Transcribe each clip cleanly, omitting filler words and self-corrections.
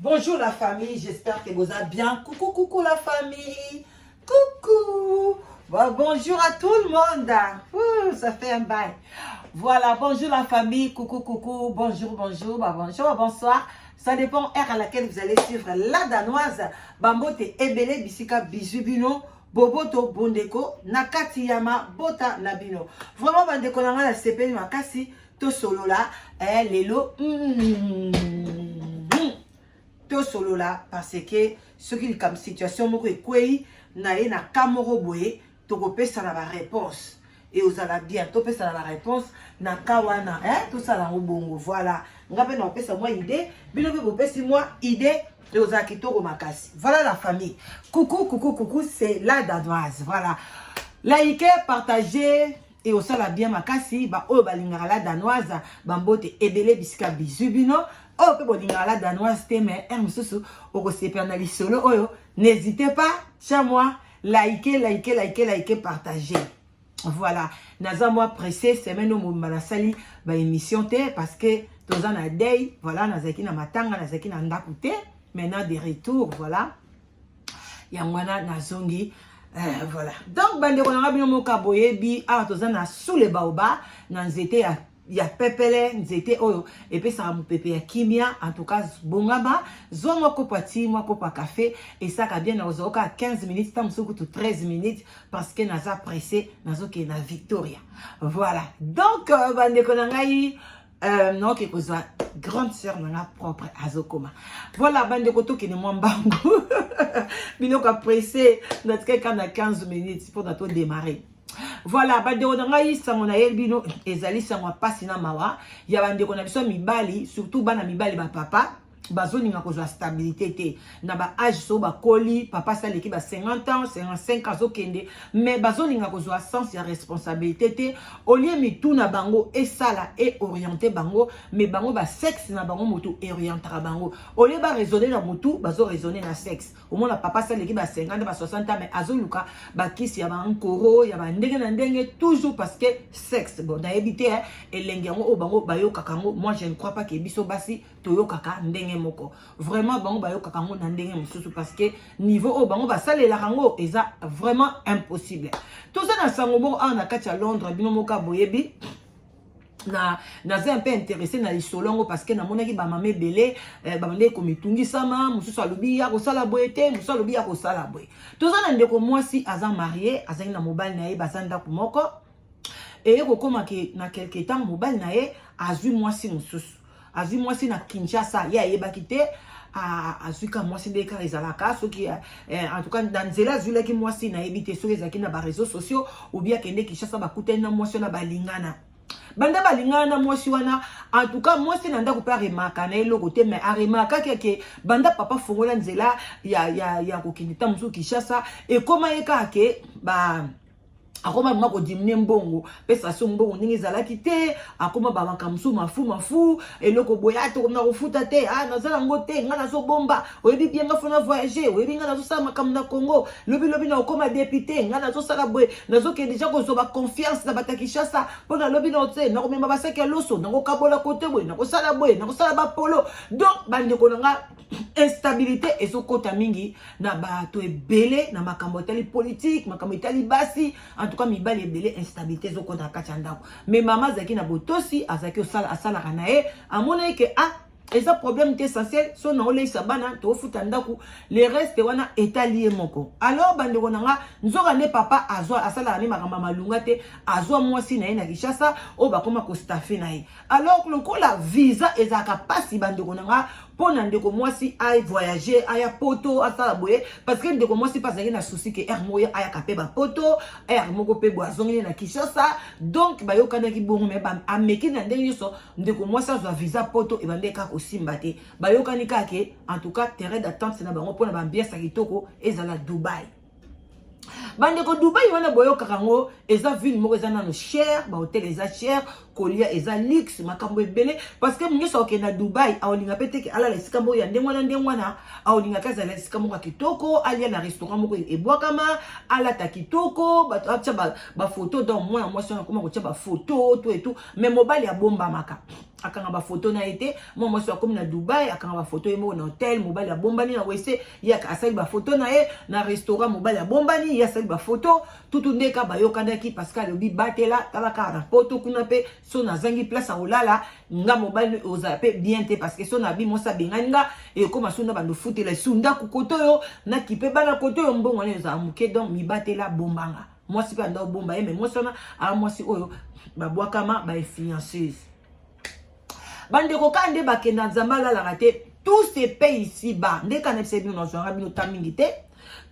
Bonjour la famille, j'espère que vous allez bien. Coucou, coucou la famille. Coucou. Bon, bonjour à tout le monde. Ouh, ça fait un bail. Voilà, bonjour la famille. Coucou, coucou. Bonjour, bonjour. Bah, bonjour, bonsoir. Ça dépend heure à laquelle vous allez suivre la Danoise. Bambote ebele bisika bisous bino. Boboto bondeko nakati ya mabota na bino. Vraiment bandeko na nga na sepeli makasi tosolola eh, lelo tosolola parce que soki likambo situation moko ekwei na ye na ka moko boye, tokopesana baréponse e ozala bien, topesana baréponse na ka wana eh, tosala yango bongo. Voilà, nga mpe na kopesa mwa idée, bino mpe bopesi mwa idée e ozala kitoko makasi. Voilà la famille, coucou, coucou, coucou, c'est la Danoise. Voilà, likez, partagez e osala bien makasi. Baoyo balingaka la Danoise, bambote ebele bisika bizwi bino. Oyo mpe bolingaka la Danoise te, mais heure mosusu okosepela na lisolo oyo, n'hésitez pas, tia moi like, like, like, like, partager. Voilà, naza mwa pressé. Semaine oyo mobimba nasali baémission te parce que toza na deuil. Voilà, nazalaki na matanga, nazalaki na ndako te. Maintenant de retour, voilà, yango wana nazongi. Voilà, donc bandeko na nga, bino moka boyebi awa toza na sous le baobab, na nzete ya pepele, nzete oyo epesaka mopepe ya kimia. En tout cas, bongama, zwa mwa kopo ya ti, mwa kopo ya café, esaka bien. Na kozwa kaka 15 minutes, ta mosusu kutu 13 minutes, parce que naza pressé, nazokende na Victoria. Voilà, donc bandeko na ngai, naoke kozwa grande sœur na nga propre azokoma. Voilà bandeko, tokende mwa mbangu, biloko ya pressé, natikaki kaka na 15 minutes mpona todémarrer. Voilà bandeko na ngai, sango nayebi bino ezali sango ya mpasi na mawa ya bandeko na biso ya mibali, surtout bana mibali, bapapa bazolinga kozwa stabilité te na baâge. So bakoli, papa asaleki ba 50 ans, 55 azokende, mais bazolinga kozwa sens ya responsabilité te. Au lieu mitu na bango esala eoriente bango, mais bango basexe na bango motu orientaka bango. Au lieu baraisonne na motu, bazoraisonne na sexe. Omona papa asaleki ba 50, ba 60 ans, mais azoluka bakisi ya bankoro ya bandenge na ndenge, toujours parce que sexe. Bon, nayebi te elenge yango oyo bango bayokaka yango. Moi, je ne crois pas ke biso basi toyokaka ndenge moko. Vraiment, bango bayokaka yango na ndenge mosusu, parce que niveau oyo bango basalelaka yango eza vraiment impossible. Toza na sango moko awa na kati ya Londres. Bino moko boyebi, na naza un peu intéressé na lisolo yango parce que namonaki bamama ebele babandeki komitungisama. Mosusu alobi ya kosala boye te, mosusu alobi ya kosala boye. Toza na ndeko mwasi aza marié, azali na mobali na ye, baza ndako moko. Eye kokóma ke na quelque temps mobali na ye azwi mwasi mosusu, azwi mwasi na Kinshasa. Ye ayebaki te, azwi ka mwasi nde kaka ezalaka soki en tout cas na nzela azwilaki mwasi, nayebi te soki ezalaki na baréseaux sociaux obi akende Kinshasa, bakutani na mwasi wana, balingana. Banda balingana na mwasi wana, en tout cas mwasi na ndako mpe aremaka na eloko te, mais aremarkaki ke banda papa fongola nzela ya kokende ta mosusu Kinshasa, ekóma ye kaka ke ba akoma mama kodiminuer mbongo, pesa so mbongo ndenge ezalaki te. Akoma bamakambo mosusu mafu mafu, eloko boye tokomna kofuta te, naza yango te, ngai nazobomba, oyebi bien nga fona voyage, oyebi ngai nazosala makambo na Congo, lobilobi na okoma député, ngai nazosala boye, nazokende deja kozwa baconfiance na bato ya Kinshasa mpo nalobi na te, nakomema basaki ya loso, nakokabola kote boye, nakosala boye, nakosala bapolo. Donc bandeko na nga, instabilité ezokɔta mingi na bato ebele na makambo etali politique, makambo etali basi. En tout cas mibali ebele, instabilité ezokɔta na kati ya ndako. Mais mama azalaki na botosi, azalaki asalaka na ye, amonaki ke ah, eza problème te, essentiel so na oleisa bana, tofuta ndako, le reste wana etali ye moko. Alors bandeko na nga, nzoka nde papa azwa asalaka nde makambo ya malunga te, azwa mwasi na ye na Kinshasa oyo bakóma kostaffe na ye. Alors lokola visa ezalaka mpasi, bandeko na nga, mpo na ndeko mwasi avoyage, aya Poto, asala boye, parce que ndeko mwasi mpe azalaki na souci ke heure moko ayaka mpe bapoto, heure moko mpe boye azongeli na Kinshasa. Donc bayokanaki bongo, mais ameki na ndenge nyonso ndeko mwasi azwa visa Poto, ebandeki kaka kosimba te. Bayokani kaka ke en tout cas terrain d'attente na bango mpona baambiance ya kitoko ezala Dubai. Bandeko, Dubai wana boyokaka yango, eza ville moko eza nano cher, bahotel eza cher, kolia eza luxe, makambo ebele, parce que nyonso akokende na Dubai aolinga mpe teke alala esika moko ya ndenge wana ndenge wana, aolingaka azala esika moko ya kitoko, alia na restaurant moko ebwakama, alata kitoko, bato atia bafoto. Donc mwana mwasi wana akoma kotia bafoto to etu, mais mobali abombamaka. Akanga bafoto na ye te. Mwa mwasi akomi na Dubai, akanga bafoto ye moko na hotel, mobali abombani na wese, ye asali bafoto na ye na restaurant, mobali abombani, ye asali bafoto tutu ndeka bayokanaki, parce que alobi batela tala kaka na poto kuna mpe so nazangi place ya kolala, nga mobali ozala mpe bien te, parce que so nabi mwasi abengani nga, ekóma so na bando futela esu ndako kote oyo, nakipe bana kote oyo, mbongo wana ezala moke. Donc mibatela, bombanga. Mwasi mpe anda obomba ye, mais mwasi wana aa mwasi oyo babwakama bainfluenceuse. Bandeko, kaka nde bakenda, Nzambe alalaka te. Tout se paye ici bas. Nde kana bisa bino, nazwanga bino ta mingi te.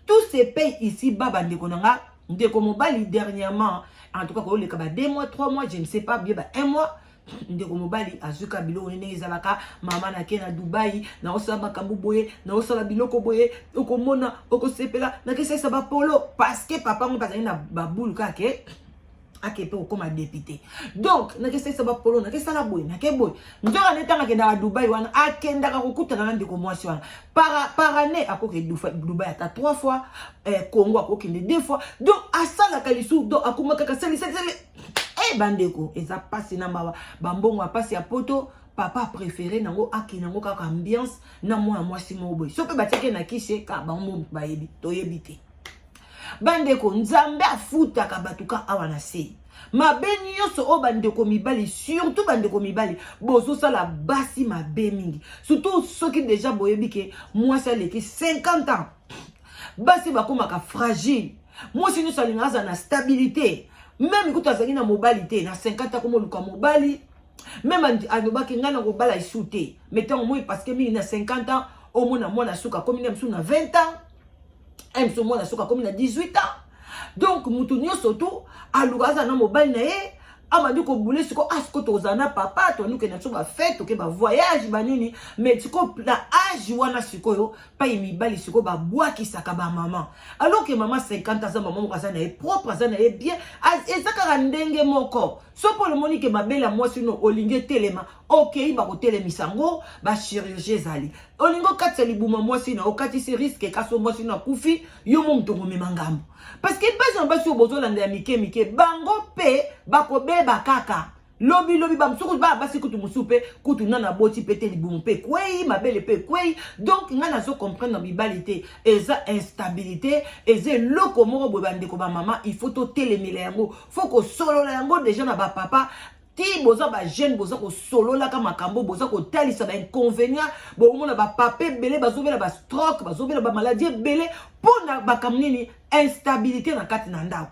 Tout se paye ici bas, bandeko na nga. Ndeko mobali dernièrement, en tout cas koleka ba 2 mois, 3 mois, je ne sais pas bien, ba 1 mois, ndeko mobali azwika biloko ndenge ezalaka: "Mama, nake na Dubai, naosala makambo boye, naosala biloko boye, okomona, okosepela, nakesalisa bapolo." Parce que papa ngo mpe azali na babulu kaka ake mpe kokóma député. Donc nakesalisa bapolo, nakesala boye, nake boye. Nzoka nde ntango akendaka Dubai wana, akendaka kokutana na ndeko mwasi wana. Par année akokende Dubai ata trois fois, Congo akokende deux fois. Donc asalaka lisusu, donc akoma kaka salisalisali. Bandeko, eza mpasi na mawa. Bambongo ya mpasi ya poto, papa préféré nango akende yango kaka ambiance na mwana mwasi moko boye. So mpe batiaki na kishe kaka bango bayebi, toyebi te. Bandeko, Nzambe afutaka bato ka awa na se mabe nyonso oyo. Bandeko mibali, surtout bandeko mibali, bozosala basi mabe mingi, surtout soki déjà boyebi ke mwasi aleki 50 ans. Basi bakomaka fragile. Mwasi nyonso alingaka aza na stabilité. Même kutu azalaki na mobali te, na 50 akoma oluka mobali. Même alobaki: "Ngai na kobala esu te." Mais ntango moi, parce que mingi na 50 ans, omona mwana suka akomi na mosusu na 20 ans, mosusu mwana suka akomi na 18 ans. Donc mutu nyonso tu aluka aza na mobali na ye, abandi kobule siko. Ah, siko tozala na papa, tobandi kokende biso bafêtes, toke bavoyage, banini. Mais sikoyo na âge wana, sikoyo pai mibali sikoyo babwakisaka bamama, alors que mama 50 aza mama moko, aza na ye propre, aza na ye bien. Eza kaka ndenge moko. So mpo olomoni ke mabele ya mwasi no olingi etelema, okei, bakotelemisa yango, bachirurgie ezali. Olingi okatisa libuma mwasi na, okatisi, risque kasi mwasi no akufi, yo mo moto okomema ngambo. Parce que basi na basi oyo bozolanda ya mike mike, bango mpe bakobeba kaka lobi lobi. Bamosuku baa basi kutu mosusu mpe kutu nana aboti mpe te, libumu mpe ekwei, mabele mpe ekwei. Donc ngai nazo comprendre mibali te. Eza instabilité, eza eloko moko boye. Bandeko bamama, il faut totelemela yango, faut kosolola yango déjà na bapapa. Ti boza bajeune, boza kosololaka makambo, boza kotalisa bainconvénient. Bomona bapapa ebele bazobela bastroke, bazobela bamaladi ebele. Mpo na makambo nini? Instabilité na kati na ndako.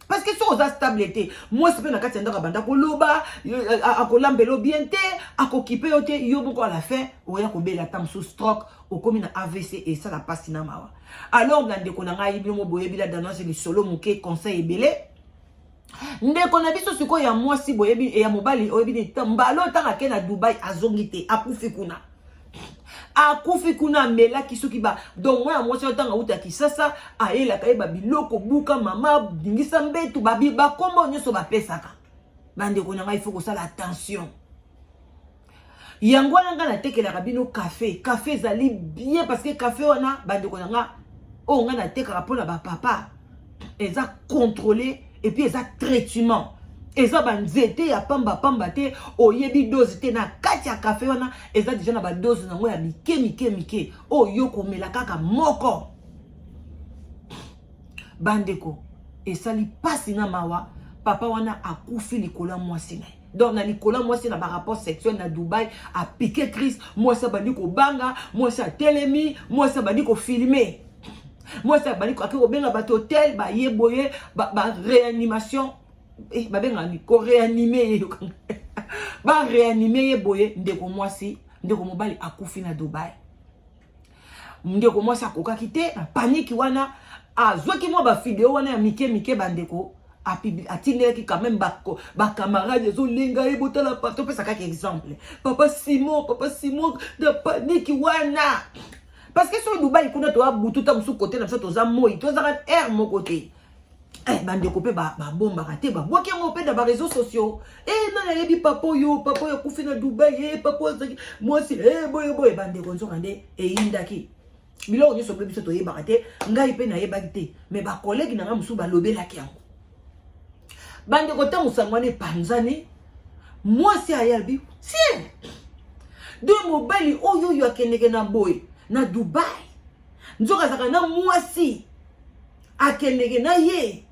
Parce que soki oza stable te, mwasi mpe na kati ya ndako abanda koloba, akolambela yo bien te, akokipe yo te. Yo moko à la fin oya kobela ata mosusu stroke, okomi na AVC, esala mpasi na mawa. Alors na ndeko na ngai, bino mo boyebi la Danoise, lisolo moke, conseil ebele. Ndeko na biso sikoyo ya mwasi, boyebi ya mobali, oyebi nini? Mbala ntango ake na Dubai, azongi te, akufi kuna. Akufi kuna, amelaki soki ba. Donc mwana mwasi oyo, ntango auta Kisasa, ayelaka ye babiloko: "Buka mama, ningisa mbetu," bakombo nyonso bapesaka. Bandeko na ngai, faut kosala attention. Yango wana ngai natekelaka bino café. Café ezali bien, parce que café wana, bandeko na nga, oyo ngai natekaka mpona bapapa, eza contrôlé et puis eza traitement, eza banzete ya pambapamba te. Oyebi dose te na kati ya kafe wana, eza déjà na badose nango ya mike mike mike oyo yo komela kaka moko. Bandeko, esali mpasi na mawa. Papa wana akufi likolo ya mwasi na ye. Donc na likolo ya mwasi na barapport sexuel na Dubai, apiqué crise. Mwasi abandi kobanga, mwasi atelemi, mwasi abandi kofilmer, mwasi abandi ake kobenga bato hotel, baye boye, baréanimation ba babengaka nini, koréanimer ye, baréanimer ye boye. Ndeko mwasi, ndeko mobali akufi na Dubai. Ndeko mwasi akokaki te na panique wana, azwaki mwa bavideo wana ya mike mike. Bandeko, atindelaki quand même bacamarade: "Ezolenga ye, botala." Topesa kaka exemple, papa Simon. Papa Simon na panique wana, parce que soki Dubai kuna toya butu, ta mosusu kote na biso toza moi, tozaka aire moko te. Bandeko mpe babombaka te, babwaki yango mpe na baréseaux sociaux. Nani ayebi papa oyo? Papa oyo akufi na Dubai, papa oyo azalaki mwasi boye boye. Bandeko, nzoka nde eyindaki biloko nyonso mpe biso toyebaka te. Ngai mpe nayebaki te, mais bacollègue na ngai mosusu balobelaki yango. Bandeko, ntango sango wana epanzani, Mwasi aye, alobi: "Tiens donc, mobali oyo oyo akendeke na boye na Dubai, nzoka azalaka na mwasi akendeke na ye."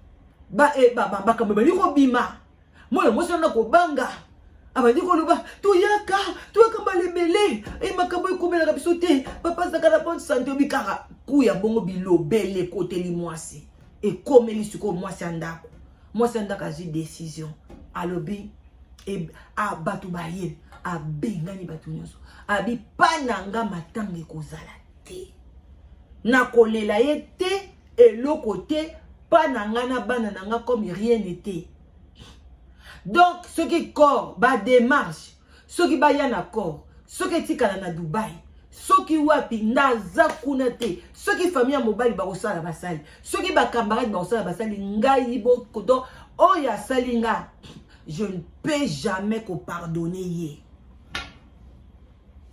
Makambo ebandi kobima. Mwana mwasi wana kobanga, abandi koloba: "Toyaka, toyaka mbala ebele e, makambo ekomelaka biso te, papa azalaka na bonne santé." Obi kaka kuya bongo, bilobele ekoteli mwasi, ekomeli sikoyo mwasi ya ndako. Mwasi ya ndako azwi décision, alobi e, bato baye, abengani bato nyonso, abi: "Pa na nga matanga ekozala te, nakolela ye te, eloko te, mpa na nga na bana na nga comme rien n'était." Donc soki corps, badémarche, soki baya na corps, soki etikala na Dubai, soki wapi, ndaza kuna te. Soki famille ya mobali bakosala, basali. Soki bacamarade bakosala, basali. Ngai donc oyo asali nga, je ne peux jamais kopardonner ye.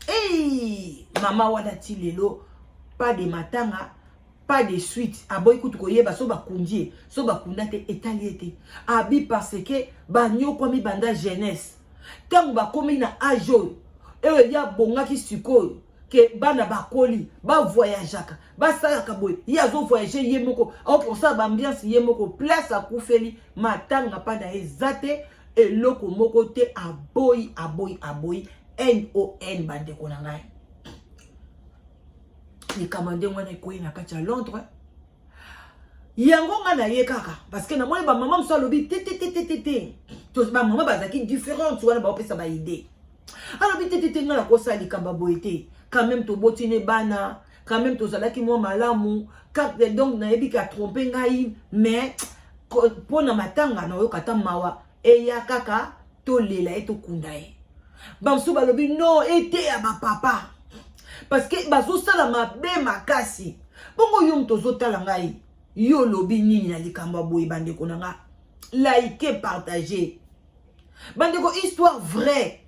Hey, mama wana ti lelo, pas de matanga, pas de suite. Aboyi kutu koyeba so bakundi ye, so bakunda te, etali ye te. Abi parce que banyokwami banda jeunesse, ntango bakomi na age oyo, oyo ye abongaki sikoyo ke bana bakoli, bavoyageaka, basalaka boye, ye azovoyage ye moko, aoki kosala baambiance ye moko. Place akufeli, matanga mpa na ye eza te, eloko moko te. Aboyi, aboyi, aboyi non. Bandeko na ngai, likambo ndenge wana ekwei na kati ya Londres. Yango nga na ye kaka parce que namoni bamama mosusu alobi te, te, te, te, te, te. Bamama bazalaki différente wana, baopesa baidées. Alobi: "Te, te, te, nga nakosala likambo ya boye te. Quand même tobotini bana, quand même tozalaki mwa malamu, donc nayebi ke atrompe ngai, mais mpo na matanga nayoka ata mawa, eya kaka tolela ye, tokunda ye." Bamosusu balobi: "Non, eteya bapapa parce que bazosala mabe makasi bongo." Yo moto ozotala ngai, yo olobi nini na likambo ya boye? Bandeko na nga, like, partage. Bandeko, histoire vraie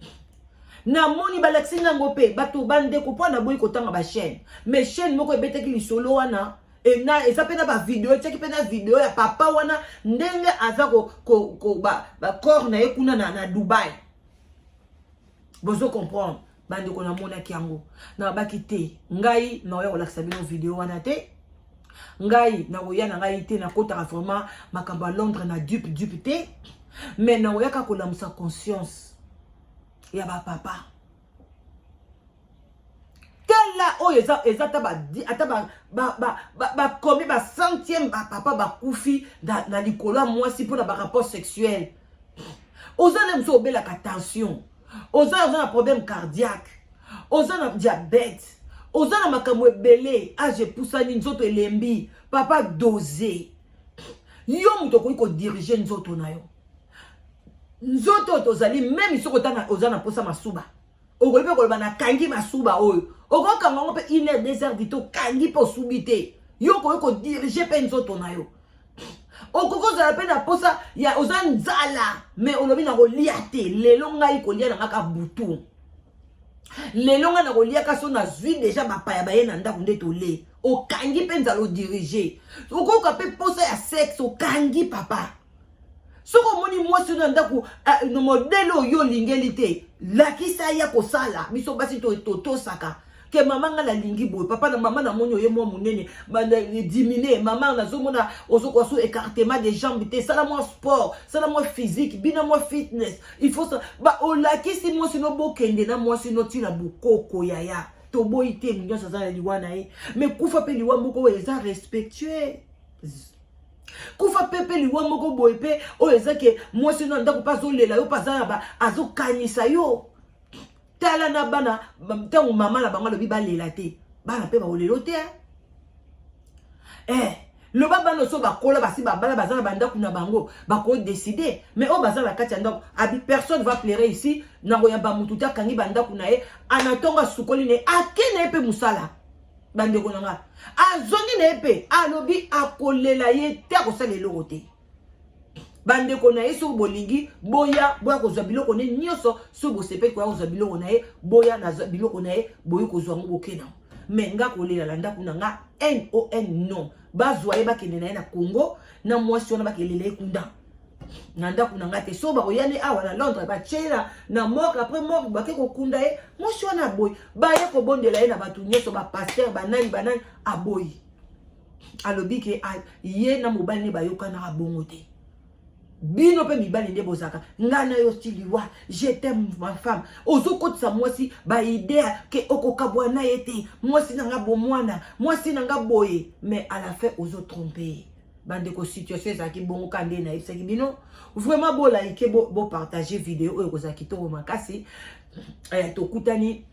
namoni, balakisi ngango mpe bato. Bandeko, mpo na boyi kotanga bachaîne, mais chaîne moko ebetaki lisolo wana, eza mpe na bavideo, etiaki mpe na video ya papa wana ndenge aza bacorps na ye kuna na Dubai. Bozo comprendre, bandeko? Namonaki yango, nabaki te, ngai naoya kolakisa bino video wana te. Ngai nakoya na ngai te, nakotaka vraiment makambo ya Londres na dupe dupe te, mais nakoyaka kolamusa conscience ya bapapa. Tala oyo eza ata bakomi bacentième bapapa bakufi na likolo ya mwasi mpona barapport sexuel. Oza na mosu obelaka tension, oza na problème cardiaque, oza na diabète, oza na makambo ebele, age epusani, nzoto elembi. Papa, dose. Yo moto okoki kodiriger nzoto na yo. Nzoto oyo tozali, même soki oza na mposa masuba, okoki mpe koloba: "Nakangi masuba oyo." Okokanga yango mpe une heure, 2 heures du temps, okangi mpe osubi te. Yo okoki kodiriger mpe nzoto na yo. Okoki ozala mpe na posa ya, oza nzala, mais olobi: "Na kolia te lelo, ngai kolia na ngaka butu lelo, ngai na kolia so nazwi déjà bapaya baye na ndako nde tole." Okangi mpe nzala, odiriger. Okoyoka mpe posa ya sexe, okangi. Papa, soki omoni mwasi oyo na ndako na modèle oyo olingeli te, lakisa ya kosala. Biso basi totosaka ke: "Mama, ngai nalingi boye." "Papa na mama, namoni oye mwa monene, dimine. Mama, nazomona ozokoka so écartement des jambes te, sala mwa sport, sala mwa physique, bina mwa fitness." Il faut ba olakisi mwasi no, bokende na mwasi no ntina bokoko. Yaya, toboyi te, nyonso aza na liwa na ye, mais kufa mpe liwa moko oyo eza respectueux. Kufa mpe liwa moko boye mpe oyo eza ke mwasi no na ndako mpe azolela yo, mpe aza na azokanisa yo. Tala na bana, ntango mama na bango alobi balela te, bana mpe bakolelo te. Loba bana so bakola, basi babala, baza na bandako na bango, bakodécider. Mais oyo baza na kati ya ndako, abi: "Personne va pleurer ici. Nakoyamba mutu te." Akangi bandako na ye, ana ntongo asukoli na ye, ake na ye mpe mosala. Bandeko na nga, azongi na ye mpe alobi akolela ye te, akosala eloko te. Bandeko na ye, soki bolingi, boya, boya kozwa biloko ne nyonso. Soki bosepeli koya kozwa biloko na ye, boya na biloko na ye, boyi kozwa yango, bokenda. Mais nga kolela na ndako na nga, non, non. Bazwa ye, bakende na ye na Congo na mwasi wana, bakelela ye kunda. Na ndako na ngai te. So bakoya nde awa na Londres, batie na morgue. Après morgue, bake kokunda ye. Mwasi wana aboyi. Baye kobondela ye na bato nyonso, bapasteur, banani banani, aboyi. Alobi ke ye na mobali nde bayokanaka bongo te. Bino mpe mibali nde bozalaka, ngai na yo ti liwa, je t'aime ma femme. Ozokotisa mwasi baidea ke okokabwa na ye te, mwasi na nga bomwana, mwasi na nga boye, mais à la fin ozotrompe ye. Bandeko, situation ezalaki bongo ka nde nayebisaki bino. Vraiment, bolike, bopartage video oyo, ekozala kitoko makasi. Tokutani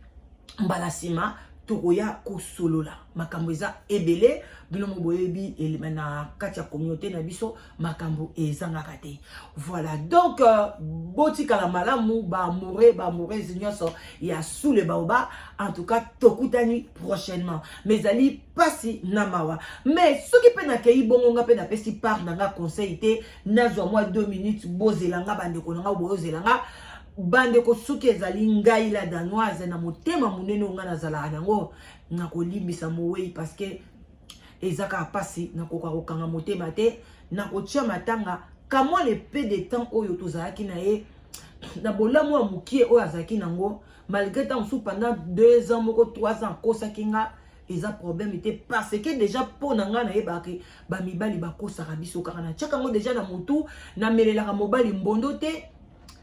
mbala nsima, tokoya kosolola makambo eza ebele. Bino mo boyebi, na kati ya communauté na biso makambo ezangaka te. Voilà, donc botikala malamu, baamoureux, baamoureuse nyonso ya Sous le Baobab. En tout cas, tokutani prochainement. Mais ezali mpasi na mawa, mais soki mpe nakei bongo, nga mpe napesi part na nga conseil te. Nazwa mwa 2 minutes, bozela nga, bandeko na nga, boyozela nga. Bandeko, soki ezali ngai la Danoise, na motema monene oyo ngai nazalaka nango, nakolimbisa mowei, parce que eza kaka mpasi. Nakoka kokanga motema te, nakotia matanga kamwa le peu de temps oyo tozalaki na ye, na bolamu ya mokie oyo azalaki nango, malgré ntango mosusu pendant 2 ans moko, 3 ans akosaki nga, eza problème te, parce que déjà mpo na ngai nayebaka bamibali bakosaka biso kaka. Natiaka yango déjà na motu, namelelaka mobali mbondo te,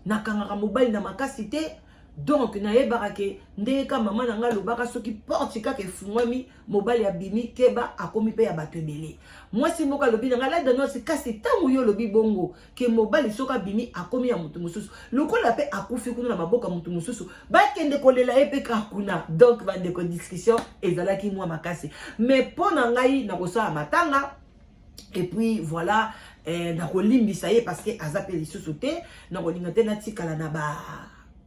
nakangaka mobali na makasi te. Donc nayebaka ke ndenge ka mama na ngai alobaka, soki porte kaka efungwami, mobali abimi, keba, akomi mpe ya bato ebele. Mwasi moko alobi na ngai: "La Danoise, kasi ntango yo olobi bongo ke mobali soki abimi akomi ya motu mosusu, lokola mpe akufi kuna na maboko ya motu mosusu, bakende kolela ye mpe kaka kuna." Donc bandeko, discussion ezalaki mwa makasi, mais mpo na ngai nakosala matanga et puis voilà. Nakolimbisa ye parce que aza mpe lisusu te. Nakolinga te natikala na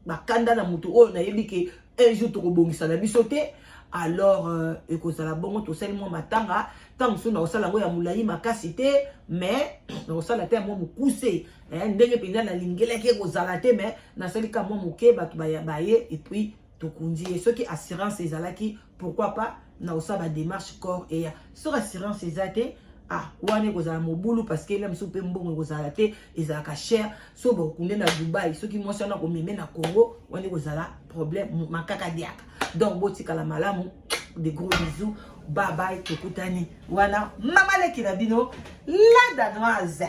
bakanda na motu oyo nayebi ke un jour tokobongisa na biso te. Alors ekozala bongo, tosali mwa matanga. Ntango mosusu nakosala yango ya molai makasi te, mais nakosala te ya mwa mokuse ndenge mpenza nalingelaki ekozala te, mais nasali ka mwa moke, bato baye et puis tokundi ye. Soki assurance ezalaki, pourquoi pas, nakosala badémarche, corps eya. Soki assurance eza te, ah, wana ekozala mobulu, parce que ela mosusu mpe mbongo ekozala te, ezalaka cher. So bakokunde na Dubai, soki mwasi wana komeme na Congo, wana ekozala problème makaka diaka. Donc botikala malamu, de gros bisous, bye bye. Tokutani wana, mama leki na bino, la Danoise.